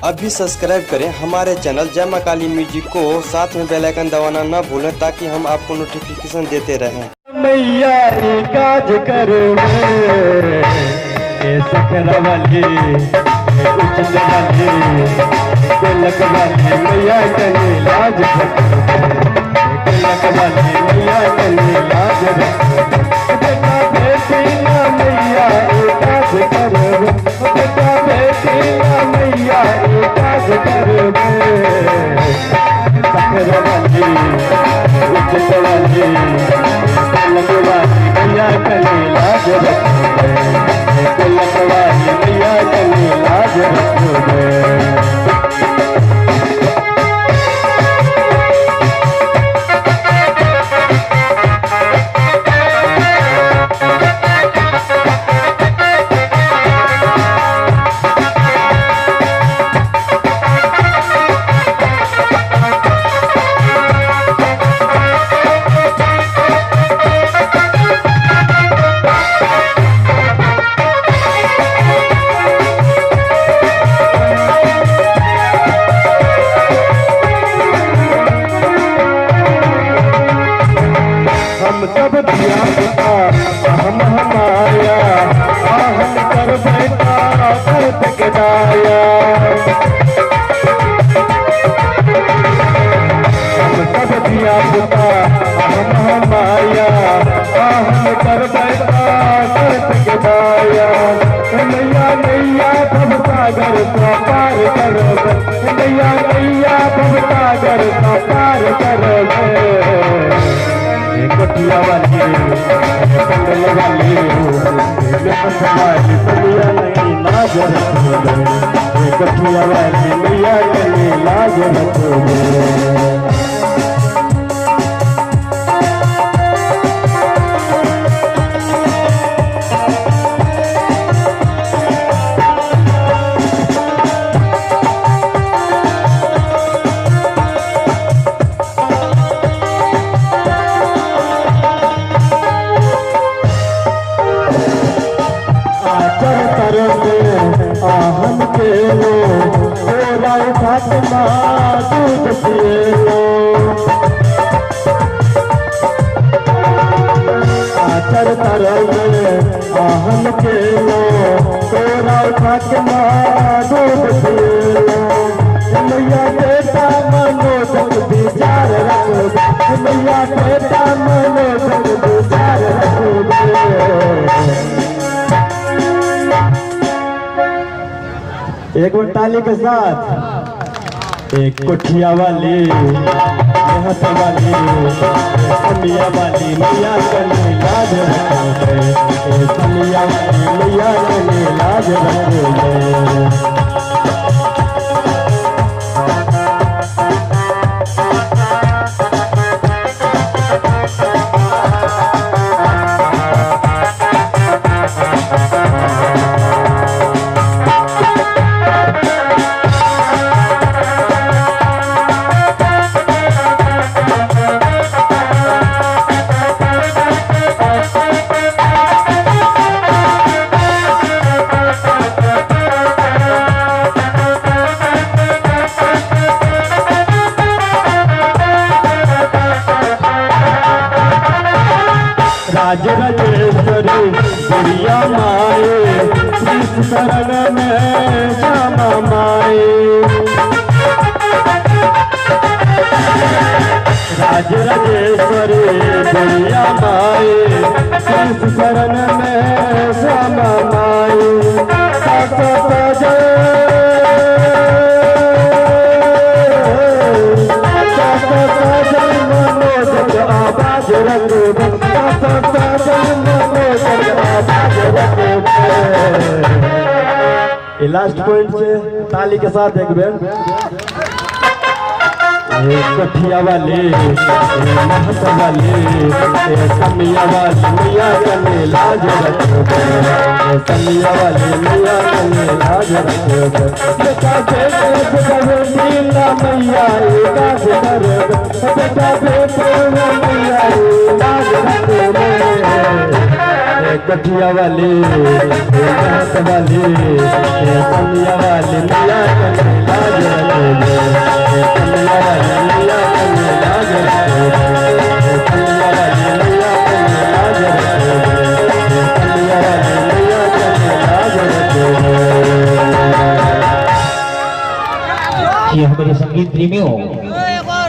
अभी सब्सक्राइब करें हमारे चैनल जय मां काली म्यूजिक को, साथ में बेल आइकन दबाना न भूलें ताकि हम आपको नोटिफिकेशन देते रहें। मैया ई काज करवे, ए सखरा वाली, ए उचल वाली, तिलक वाली मैया कने लाज रखबे, तिलक वाली मैया कने लाज रखबे। बेटा बेटी ना मैया ई काज करवे, बेटा बेटी ना मैया ई काज करवे। सखरा वाली, उचल वाली, तिलक वाली मैया कने लाज रखबे, तिलक वाली मैया कने लाज रखबे। हम सब धिया पुता हम हमाया, हम कर बेटा करत के दाया। हम सब धिया पुता हम हमाया, हम कर बेटा करत के दाया। नैया नैया भव सागर का पार करबे, नैया नैया भव सागर का पार करबे। कोठिया वाली, पंडल वाली, वाली मैया नहीं लाज रखबे, कोठिया वाली मैया नहीं लाज रखबे। आचर तरसे आहन के लो, तोरा फातिमा दूध पिए लो। आचर तरसे आहन के लो, तोरा फातिमा दूध पिए लो। मैया बेटा मनोजक विचार रखबे, मैया बेटा मनोजक विचार रखबे। एक बार ताली के साथ। एक कोठिया वाली, मेहत वाली, समिया वाली मैया कने लाज रखबे, समिया वाली मैया कने लाज रखबे। राज राजेश्वरी गुड़िया माए, जिस शरण में श्यामा माए। राज राजेश्वरी गुड़िया माए, जिस शरण में श्यामा माए। सात सजल, सात सजल मनोजक आवाज रखबे, सात सजल मनोजक आवाज रखबे। ये लास्ट पॉइंट से ताली के साथ एक बेर। कठिया वाली, महत वाली, समिया वाली मैया कने लाज रखबे, समिया वाली मैया कने लाज रखबे। बेटा बेटे नीला मैया काज करबे, बेटा बेटे मैया लाज रखबे। कठिया वाली, महत वाली, समिया वाली मैया कने लाज जी हाँ मेरे संगीत प्रेमियों,